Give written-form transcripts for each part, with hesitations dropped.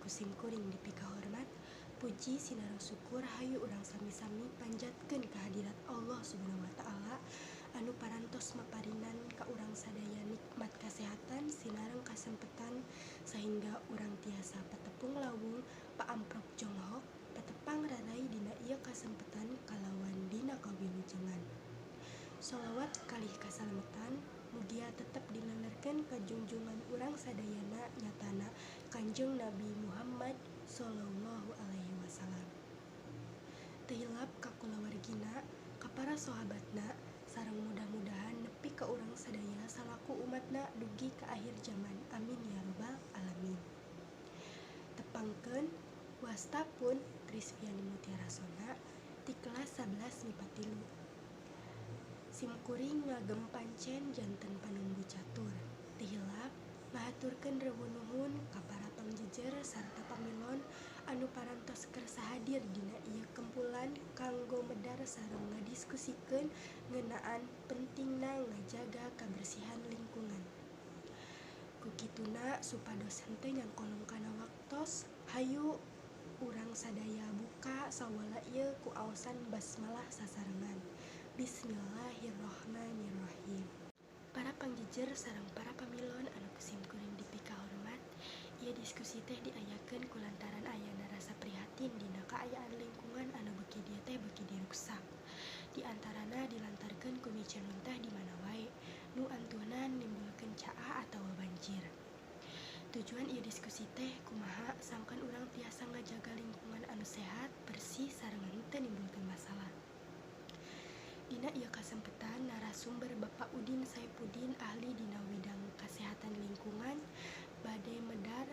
ku simkuring dipikahormat, puji sinareng syukur hayu urang sami-sami panjatkeun kehadirat Allah Subhanahu wa taala anu parantos maparinan ka urang sadaya nikmat kasehatan sinareng kasempetan sahingga urang tiasa patepung lawung, paamprok jonghok, patepang rarai dina ieu kasempetan kalawan dina kawilujengan. Sholawat kalih kasalametan mugia tetep dilelerkeun ka junjungan urang sadayana nyatana Kanjeng Nabi Muhammad sallallahu alaihi wasallam. Teu hilap ka kulawargina, ka para sahabatna, sareng mudah-mudahan nepi ka urang sadaya salaku umatna dugi ka akhir jaman, amin ya robbal alamin. Tepangkeun wasta pun Trisviani Mutiara Sona ti kelas 11 MIPA 3. Simkuring ngagem pancen janten panumbu catur. Teu hilap ngahaturkeun rewu nuhun ka para pangjejer sarta pamilon anu parantos kersa hadir dina ieu kempulan kanggo medar sareng ngadiskusikeun ngeunaan pentingna ngajaga kabersihan lingkungan. Ku kituna supados henteu nyangkolong kana waktos, hayu urang sadaya buka sawala ieu ku aosan basmalah sasarengan. Bismillahirrohmanirrohim. Para pangjejer sareng para pamilon anu ku simkuring dipikahormat, ieu diskusi teh diayakeun kulantaran ayana rasa prihatin dina kaayaan lingkungan anu beuki dieu teh beuki diruksak. Di antarana dilantarkeun ku miceun runtah di mana wae, nu antuhna nimbulkeun caah atawa banjir. Tujuan ieu diskusi teh kumaha sangkan urang tiasa ngajaga lingkungan anu sehat, bersih sareng henteu nimbulkeun masalah. Dina ieu kasempetan narasumber Bapak Udin Saipudin ahli dina widang kasehatan lingkungan bade medar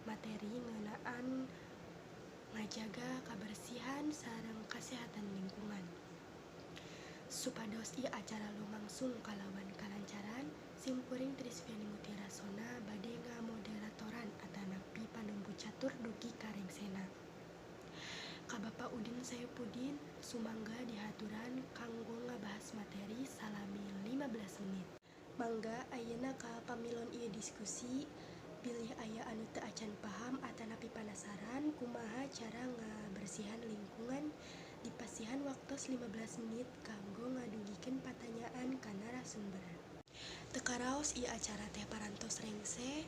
materi ngeunaan ngajaga kabersihan sareng kasehatan lingkungan. Supados ieu acara lumangsung kalawan kalancaran, simkuring Trisviani Mutiara Sona bade ngamoderatoran atanapi panumbu catur dugi ka rengsena. Ka Bapak Udin Saipudin sumangga dihaturan kanggo ngabahas materi salami 15 menit. Mangga ayeuna ka pamilon ieu diskusi bilih aya anu teu acan paham atanapi panasaran kumaha cara ngabersihan lingkungan, dipasihan waktos 15 menit kanggo ngadugikeun patanyaan ka narasumber. Teu karaos ieu acara teh parantos rengse.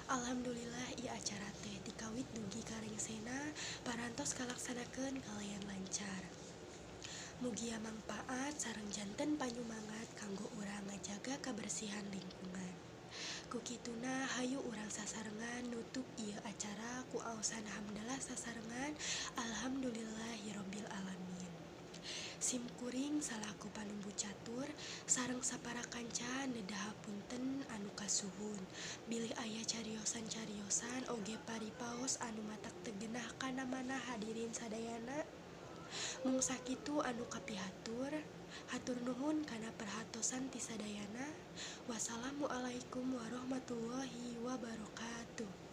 Alhamdulillah ieu acara teh tikawit dugi ka rengsena parantos kalaksanakeun kalayan lancar. Mugia mangpaat sareng janten panyumangat kanggo urang ngajaga kabersihan lingkungan. Ku kituna hayu urang sasarengan nutup ieu acara ku aosan hamdalah sasarengan alhamdulillahirabbil alamin. Simkuring salaku panumbu catur sareng sapara kanca nedah hapunten anu kasuhun. Bilih aya cariosan-cariosan oge paripaos anu matak teu genah kana manah hadirin sadayana. Mung sakitu anu kapihatur, hatur nuhun kana perhatosan ti sadayana. Wassalamualaikum warahmatullahi wabarakatuh.